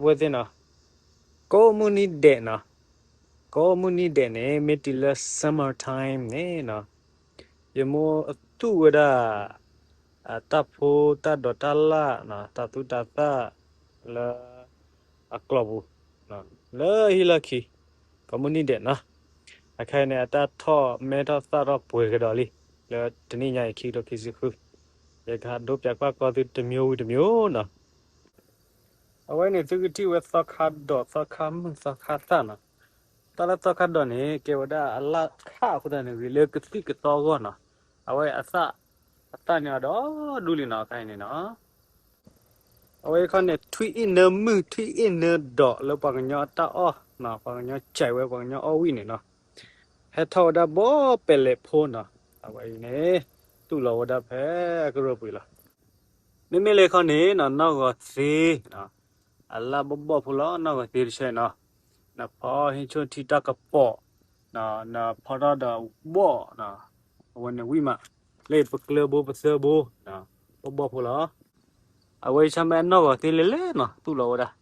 ဝဲသ့ၣ်နီၤ, ကိးမုၢ်နံၤဒဲးနီၤ, ကိးမုၢ်နံၤဒဲးန့ၣ် မ့ၢ်တုၤလၢ summer time န့ၣ်နီၤ, ယမိၢ်အသူၣ်ဝဲဒၣ် အတၢ်ဖိတၢ်ဒိးတၢ်လၣ်နီၤ, တၢ်သူတၢ်သၣ်လၢအကျိၤပူၤ လၢဟံၣ်လီၢ်ခံ, ကိးမုၢ်နံၤဒဲးနီၤ, အခါအံၤန့ၣ် အတၢ်ထီၣ်မဲထီၣ်သၣ်ထီၣ်ပှဲၤကဒီးလံ, လၢတနံၣ်ညါအံၤ ခံကထိခံဆံဃု, ယကဟးဒိပၠးကွၢ်ကီသုတမံၤဝံၤတမံၤနီၤ. အဝဲန့ၣ် သုကထံၣ်ဝဲသီခါဒိး သီခါမုၢ် သီခါသၣ်နီၤ. တၢ်လၢသီခါဒိးန့ၣ် ကဲဝဲဒၣ်အလၣ်ခၣ်အဃိသတးန့ၣ် ဂ့ၤလၢကသံၣ်ကသီအဂီၢ်နီၤ. အဝဲအသၣ် အသၣ်န့ၣ်အီၤဒီဒူၣ်လံနီၤ အခါအံၤန့ၣ်နီၤ. အဝဲခီန့ၣ် ထွံၣ်အ့ၣ်နၢမုၢ် ထွံၣ်အ့ၣ်နၢဒိးလၢပှၤကညီအတၢ်အီၣ်နီၤ, ပှၤကညီစဲးဝဲ ပှၤကညီအီၣ်ဝံၣ်န့ၣ်နီၤ, ဟဲထီၣ်ဝဲဒၣ်ဘီပဲာ်လဲၣ်ဖိနီၤ. အဝဲအံၤန့ၣ် သူၣ်လီၤဝဲဒၣ်ဖဲအကရၢၢ်ပူၤလီၤ. မ့မ့ၢ်လၢခီန့ၣ်နီၤ နီၢ်ဂီၤသ့ အလၣ်ဘီၣ်ဘီၣ်ဖိလီၤ နီၢ်ဂီၤသ့တဆဲနီၤ. နဖီဟံၣ်ဆိၣ်ထံတၢ်ကပီၤ, နဖီထီၣ်ဒီးဘီၣ်, အဝဲန့ၣ်ဝံၣ်မး, လၢပကျၢဘိပသၢဘိ, ဘီၣ်ဘီၣ်ဖိလီၤ. အဝဲဆၢမ့ၢ်နီၢ်ဂီၤသ့လဲၤလဲၤနီၤ သူၣ်လီၤဝဲဒၣ်,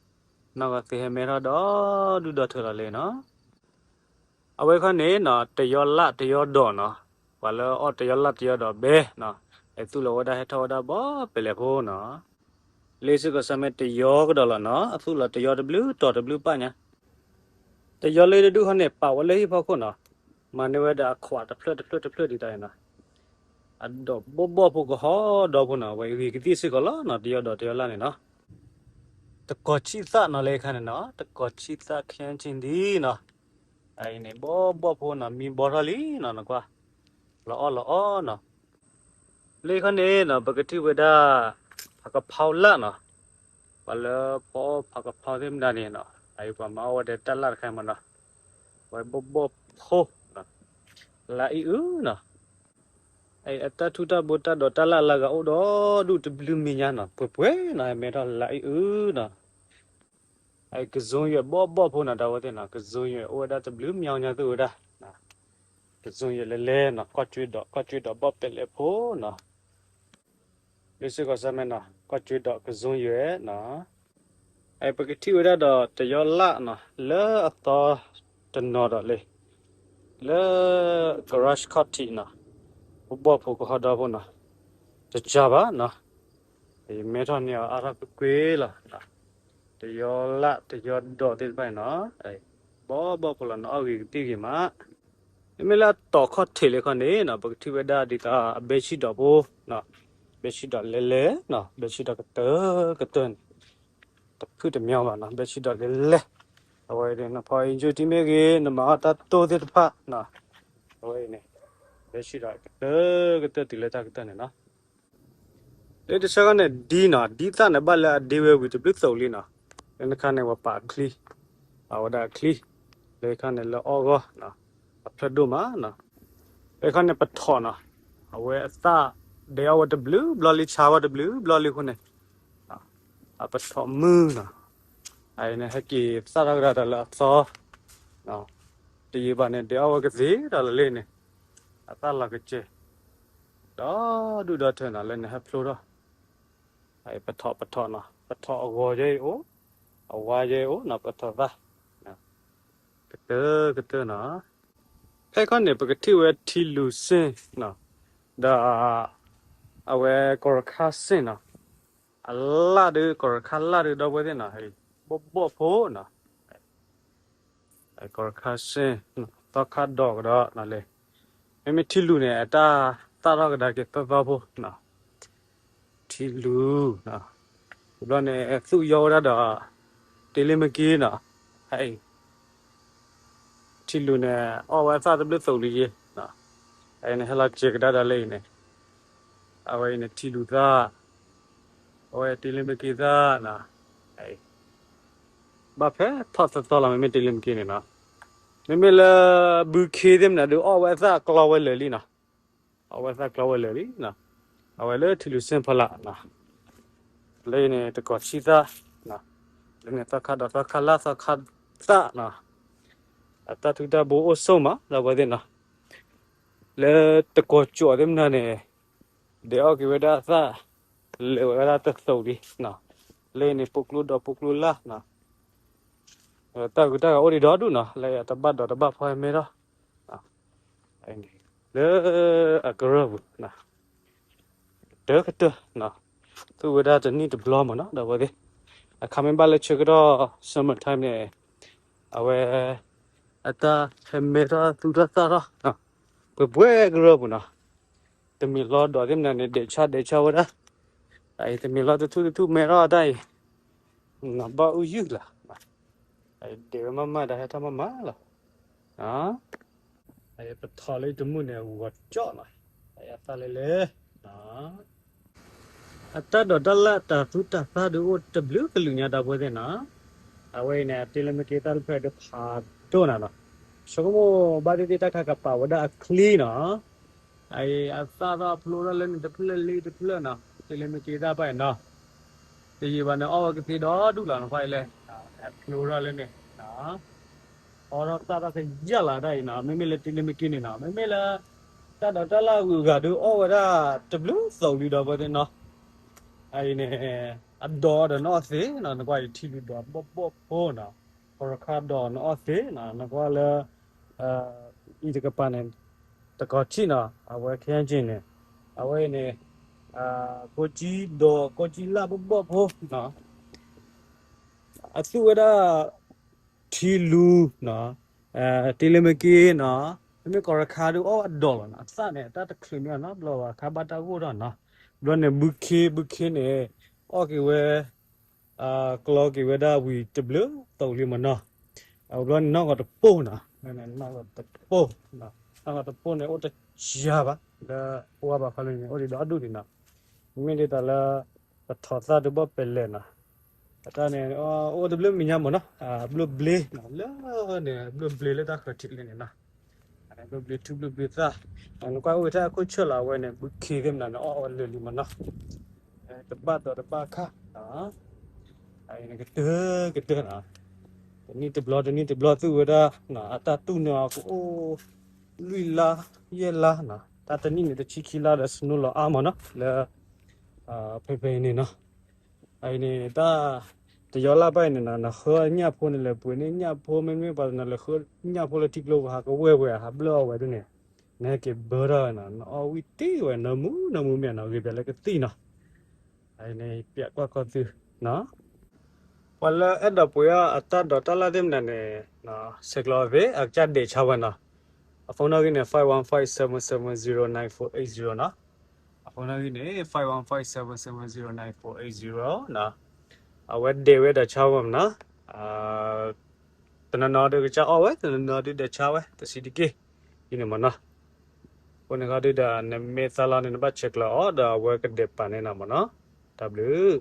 နီၢ်ဂီၤသ့ဟဲမဲထီၣ်ဒီဒူၣ်ဒီထၢလီၤလံနီၤ. အဝဲခီန့ၣ်နီၤ တယီလၣ်တယီဒိးနီၤ, ပှၤလၢအီၣ်တယီလၣ်တယီဒိးဘဲနီၤ, အသူၣ်လီၤဝဲဒၣ်ဟဲထီၣ်ဝဲဒၣ်ဘီပဲာ်လဲၣ်ဖိနီၤ. လၢစ့ၢ်ကီးဆၢမ့ၢ်တယီကဒီးလီၤနီၤ, အသူၣ်လီၤတယီတဘျုးတီၤတဘျုးပၣ်ညါ. တယီလၢတဒူၣ်ခီန့ၣ် ပာ်ဝဲလၢဟံၣ်ဖီခိၣ်နီၤ, မၤန့ၢ်ဝဲဒၣ်အခွးတဖျၢၣ်တဖျၢၣ်တဖျၢၣ်ဒ်တၢ်အံၤနီၤ. အဒိးဘီၣ်ဘီၣ်ဖိကဟီဒီဖိနီၤ, အဝဲဂ့ၤကသံၣ်စ့ၢ်ကီးလီၤနီၤ, တယီဒိးတယီလၣ်န့ၣ်နီၤ. တကီၤဆံၣ်သၣ်နီၤလၢခါန့ၣ်နီၤ, တကီၤဆံၣ်သၣ်ခဲဆ့ဒံနီၤ. အအံၤန့ၣ် ဘီၣ်ဘီၣ်ဖိနီၤ, မံဘီထီၣ်လံနီၤ, နကွၢ်, လီၤအီၣ်လီၤအီနီၤ. လၢခီန့ၣ်နီၤ ပကထံၣ်ဝဲဒၣ် ဖးကဖီလၢ်နီၤ, ပှၤလၢဖီအီၣ်ဖးကဖီသ့ၣ်မတၤန့ၣ်နီၤ, အအံၤပှၤမၤအီၣ်ဝဲဒီးတၢ်လၣ်တခါမးနီၤ, ဝဲဘီၣ်ဘီၣ်ဖိနီၤ, လါအံၣ်အုနီၤ. အတၢ်ထူတၢ်ဘိတၢ်ဒိးတၢ်လၣ်လၢဂၤအိၣ်ဒီဒူၣ်တဘျုးမံၤညါနီၤ, ပှဲၤပှဲၤနီၤ, ဟဲမဲထီၣ်လါအံၣ်အုနီၤ. ကစူယွဲၣ်ဘီၣ်ဘီၣ်ဖိနီၤ, တၢ်ဝဲသ့ၣ်နီၤ, ကစူယွဲၣ်အိၣ်ဝဲဒၣ်တဘျုးမံၤညါသူၣ်ဝဲဒၣ်, ကစူယွဲၣ်လဲၤလဲၤနီၤ, ကီၢ်ကၠ့ဒီး ကီၢ်ကၠ့ဒီးဘီၣ်ပဲာ်လဲၣ်ဖိနီၤ. လၢစ့ၢ်ကီးဆၢမ့ၢ်နီၤ, ကီၢ်ကၠ့ဒီးကစူယွဲၣ်နီၤ. ပကထံၣ်ဝဲဒၣ်ဒီးတယီလၣ်နီၤ, လၢအသီတနီၤဒီးလံ, လၢ garage ခီၣ်ထံးနီၤ, ဘီၣ်ဘီၣ်ဖိကဟီဒီဖိနီၤ, တကၢဘၣ်နီၤ. မဲထီၣ်န့ၢ်အီၤအါထီၣ်ကွ့ၢ်ကွ့ၢ်လီၤ. တယီလၣ်တယီဒိးသ့ၣ်တဖၣ်အံၤနီၤ, ဘီၣ်ဘီၣ်ဖိလီၤနီၤ, အီၣ်ဂ့ၤကသံၣ်ဂ့ၤမး. မ့မ့ၢ်လၢအတီၤခီၣ်ထံးလၢခီန့ၣ်နီၤ, ပကထံၣ်ဝဲဒၣ်ဒ်သိးအဘဲဆံၣ်ဒီးဖိ, ဘဲဆံၣ်ဒီးလဲၤလဲၤနီၤ, ဘဲဆံၣ်ဒီးကတၢၢ်ကတၢၢ်န့ၣ်, တဖုၣ်တမံၤဘၣ်နီၤ, ဘဲဆံၣ်ဒီးလဲၤလဲၤ. အဝဲအံၤန့ၣ် နဖီအံၤကၠိထံမ့ၢ်ဂ့ၤ, နမၤအီၣ်တၢ်တိၢ်သ့ၣ်တဖၣ်နီၤ, အဝဲအံၤန့ၣ် ဘဲဆံၣ်ဒီးကတၢၢ်ကတၢၢ်တုၤလၢတၢ်ကတၢၢ်န့ၣ်နီၤ. လၢတဆၢခီန့ၣ် ဒံနီၤ, ဒံသၣ်န့ၣ် ဘၣ်လၢအဒ့ဝဲဝံၤတဘျုးသိးလံနီၤ. လၢနခါန့ၣ် ပှၤပာ်အချံ, ပာ်ဝဲဒၣ်အချံ, လၢခါန့ၣ်လၢအီၣ်ဂီၢ်, အဖျၢၣ်ဒိၣ်မးနီၤ. လၢခါန့ၣ် ပထီၣ်နီၤ, အဝဲအသၣ်ဒဲးအီၣ်ဝဲတဘျုးဘျီလံ, ဆါဝဲတဘျုးဘျီလံအဃိန့ၣ်, အပထီၣ်မုၢ်နီၤ, အအံၤန့ၣ် ဟဲက့ၤသၣ်ထီၣ်ကဒါဒီးလၢအသီ, တယံာ်ဘၣ်န့ၣ် ဒဲးအီၣ်ဝဲကသ့ဒီးလၢလ့န့ၣ်, အသၣ်လီၤကစဲၤ ဒီဒူၣ်ဒီထၢနီၤ, လၢန့ၣ်ဟဲဖျိထီၣ်, ပထီၣ်ပထီၣ်နီၤ, ပထီၣ်အဂီၤယဲအံၤအိၣ်, အဝါယဲအံၤအိၣ်နီၤ, ပထီၣ်သၣ် ကတၢၢ်ကတၢၢ်နီၤ. ဖဲခီန့ၣ် ပကထံၣ်ဝဲထံလူၤစ့ၣ်နီၤ, ဒီးအဝဲကီၢ်ရခါစ့ၣ်နီၤ, အလၣ်ဒုး ကီၢ်ရခါလၣ်ဒုး ဒီပုၢ်ဝဲၢ်သ့ၣ်နီၤ, ဘီၣ်ဘီၣ်ဖိနီၤ. ကီၢ်ရခါစ့ၣ်, သီခါဒိးကဒီးနီၤလံ. မ့မ့ၢ်ထံလူၤန့ၣ် အတၢ်သၣ်ထီၣ်ကဒါက့ၤသီသီဖိနီၤ, ထံလူၤ, တဘျီန့ၣ် သူၣ်ယီဝဲဒၣ်ဒီး တ့လ့မက့နီၤ, အအံၤ ထံလူၤန့ၣ် အီၣ်ဝဲအသၣ်တဘျုးသိးလံယ့, အအံၤန့ၣ် ဟဲလီၤစဲၤကဒါဒီးလၢအံၤန့ၣ်, အဝဲအံၤန့ၣ် ထံလူၤသၣ်, အဝဲတ့လ့မက့သၣ်နီၤ, ဘၣ်ဖဲထီၣ်သီသီလီၤ မ့မ့ၢ်တ့လ့မက့န့ၣ်နီၤ. မ့မ့ၢ်လၢ ဘုခ့သ့ၣ်မနုၤဒုး အီၣ်ဝဲအသၣ်ကျီဝဲလၢာ်လံနီၤ, အီၣ်ဝဲအသၣ်ကျီဝဲလၢာ်လံနီၤ. အဝဲလၢထံလူၤစ့ၣ်ဖီလာ်နီၤ, လၢအံၤန့ၣ် တကီၤဆံသၣ်, လၢန့ၣ် သီခါဒီး သီခါလၣ် သီခါသၣ်နီၤ, အတၢ်ထူတၢ်ဘိအိၣ်ဆိၣ်မး ဒီပုၢ်ဝဲၢ်သ့ၣ်နီၤ. လၢတကီၤကၠီၣ်သ့ၣ်မနုၤန့ၣ် ဒဲးအီၣ်က့ၤဝဲဒၣ်အသၣ် လဲၤဝဲဒၣ်တသိးလံနီၤ. လၢအံၤန့ၣ် ပိာ်ကျိဒီးပိာ်ကျိလၢ်နီၤ, တၢ်ဂုၤတၢ်ဂၤအိၣ်ဒံးဒီဒူၣ်နီၤ, လၢတဘၣ်ဒိးတဘၣ်ဖီဟဲမ့ၢ်ထီၣ် လၢအကရၢၢ်ပူၤ ကတၢၢ်ကတၢၢ်, သူၣ်ဝဲဒၣ်တနံၣ်တဘျီမ့ၢ်နီၤ ဒီပုၢ်ဝဲၢ်သ့ၣ်, အခါမ့ၢ်ဘၣ်လၢဆၢကတီၢ် summer time န့ၣ် အဝဲ အတၢ်ဟဲမဲထီၣ်သူၣ်ထီၣ်သၣ်ထီၣ် ပှဲၤပှဲၤကရၢၢ်ပူၤနီၤ, တမံၤလီၤဒီးသ့ၣ်မနုၤန့ၣ် ဒဲးဆါဒဲးဆါဝဲဒၣ်, တမံၤလီၤတထူၣ်တထူၣ်မဲထီၣ်တၢ်အံၤ, ဘၣ်အူယုၢ်လၢ်, ဒဲးဝဲမးမးဒီးဟဲထီၣ်မးမးလီၤ. ပထီၣ်လၢတမုၢ်န့ၣ် ဂီၤကၠီၣ်လီၤ, အသၣ်လဲၤလဲၤ အတၢ်ဒိးတၢ်လၣ်တၢ်သူတၢ်သၣ်ဒုးအိၣ်တဘျုးကလုာ်ညါ ဒီပုၢ်ဝဲၢ်သ့ၣ်နီၤ, အဝဲအံၤန့ၣ် အတ့လၢမ့ၢ်က့ၤသၣ်တဖျၢၣ်ဒုးဖးဒိၣ်နၤနီၤ, ဆိကမိၣ်ဘၣ်သ့ၣ်သ့ၣ်တၢ်ခါကပာ်ဝဲဒၣ်အချံနီၤ, အအံၤအသၣ်ထီၣ်ဖျိထီၣ်လၢန့ၣ်တဖျၢၣ်လံတဖျၢၣ်နီၤ, တ့လၢမ့ၢ်က့ၤသၣ်ဘၣ်အံၤနီၤ, တယံာ်ဘၣ်န့ၣ် အီၣ်ဝဲကသ့ဒီဒူၣ်လီၤ နကွၢ်အံၤလဲၣ်, အဖျိထီၣ်လၢန့ၣ် အီထီၣ်သၣ်ထီၣ်ကယၢ်လီၤတၢ်အံၤနီၤ, မ့မ့ၢ်လၢတ့လၢမ့ၢ်က့ၤန့ၣ်နီၤ, မ့မ့ၢ်လၢ တၢ်ဒိးတၢ်လၣ်ဂုၤဂၤဒုးအီၣ်ဝဲဒၣ်တဘျုးသိးလံ ဒီပုၢ်ဝဲၢ်သ့ၣ်နီၤ, အအံၤန့ၣ် အဒိးဒီးနအီၣ်သ့နီၤ, နကွၢ်အံၤထံလူၤဒိးဘီၣ်ဘီၣ်ဖိနီၤ, ကီၢ်ရခါဒိးနအီၣ်သ့နီၤ, နကွၢ်လၢ အံၤတကပၤန့ၣ် တကီၤထံၣ်နီၤ, အဝဲခဲအံၤန့ၣ် အဝဲအံၤန့ၣ် ကိးကၠံဒိးကိးကၠံလၣ်ဘီၣ်ဘီၣ်ဖိနီၤ, အသူၣ်ဝဲဒၣ် ထံလူၤနီၤ, တ့လၢမ့ၢ်က့ၤနီၤ, မ့မ့ၢ်ကီၢ်ရခါဒုးအီၣ်အဒိးလီၤနီၤ, အသၣ်န့ၣ် အတၢ်တချုးမ့ၢ်နီတဘျီဘၣ်, ခါဘၣ်တၢ်ဂိၢ်ထီၣ်နီၤ, ဘျီန့ၣ် ဘုခ့ ဘုခ့န့ၣ် အီၣ်က့ၤဝဲ ကျီက့ၤဝဲဒၣ်ဝံၤတဘျုးသိးလံမ့ၢ်နီၤ, အဘျီန့ၣ်နီၢ်ဂီၤတပိၢ်နီၤ, နီၢ်ဂီၤတပိၢ်, နီၢ်ဂီၤတပိၢ်န့ၣ် အိၣ်တယါဘၣ် လၢပဝဲဘၣ်ခီလၢန့ၣ် အိၣ်ဒံးဒီဒူၣ်ဒံးနီၤ, မ့မ့ၢ်ဒ်သိးလၢ ပထီၣ်သၣ်ဒုးဘၣ်ပဲာ်လဲၣ်နီၤ, အတၢ်န့ၣ် အိၣ်တဘျုးမံၤညါမ့ၢ်နီၤ, ဘျုးဘျ့ လၢန့ၣ် ဘျုးဘျ့လၢတၢ်ဃၢၤထံးလံန့ၣ်နီၤ, ဘျုးဘျ့ထူဘျုးဘျ့သၣ်, နကွၢ်အိၣ်ဝဲထဲအခိၣ်ဆၢၣ်လီၤ, အဝဲန့ၣ် ဘုခ့သ့ၣ်မနုၤန့ၣ် အီၣ်အီၣ်လၢာ်လံမ့ၢ်နီၤ, တဘၣ်ဒိးတဘၣ်ခါ ကတၢၢ်ကတၢၢ်နီၤ, တနံၣ်တဘျီတနံၣ်တဘျီသူၣ်ဝဲဒၣ် အတၢ်တူၢ်န့ၢ်အီၤကအိၣ် လွံၢ်လါ ယဲၢ်လါနီၤ, တၢ်တနံၣ်န့ၣ် တဆံခံလါဒီး snow လီၤအါမ့ၢ်နီၤ လၢ ဖဲဖဲအံၤန့ၣ်နီၤ, အအံၤန့ၣ် တၢ် တယီလၢ်ဘၣ်အံၤန့ၣ်နီၤ, နဃၢညၣ်ဖိန့ၣ် လဲၤပှ့ၤန့ၢ်ညၣ်ဖိ မ့မ့ၢ်ပှၤတနီၤလဲၤဃၢညၣ်ဖိလၢထံကျိပူၤ ဟးကဝဲၢ်ဝဲ ဟးဘျၢၣ်အီၣ်ဝဲဒ်န့ၣ်, နဟဲက့ၤဘၢထီၣ်ဝဲနီၤ, နအီၣ်ဝံၣ်တ့ၢ်ဝဲ နၢမူနၢမူမ့ၢ်နီၤ, ဂ့ၤပၠးလၢကသံၣ်နီၤ, အအံၤန့ၣ် ပျးကွၢ်ကီၢ်သုနီၤ ပှၤလၢအဲၣ်ဒိးပှ့ၤအီၣ်အတၢ်ဒိးတၢ်လၣ်သ့ၣ်မနုၤန့ၣ် ဆဲးကျိးအီၤသ့ အကစၢ်ဒဲးဆါဝဲနီၤ, အ phone နီၣ်ဂံၢ်န့ၣ် five one five seven seven zero nine four eight zero နီၤ, အ phone နီၣ်ဂံၢ်န့ၣ် five one five seven seven zero nine four eight zero နီၤ, အဝဲဒဲးဝဲဒၣ်ဆါဝဲမ့ၢ်နီၤ, တနီၤနီၤဒုးကစၢ်အီၣ်ဝဲ တနီၤနီၤဒုးဒဲးဆါဝဲ တဆံးတက့ၢ်, ဒ်န့ၣ်မ့ၢ်နီၤ, အဃိန့ၣ်ခီဒုးဒီး နမ့ၢ်သးလီန့ၣ် နဘၣ်ဆဲးကျိးအီၤဒီးအဝဲကဒဲးပာ်န့ၢ်နၤမ့ၢ်နီၤ, တၢ်ဘျုး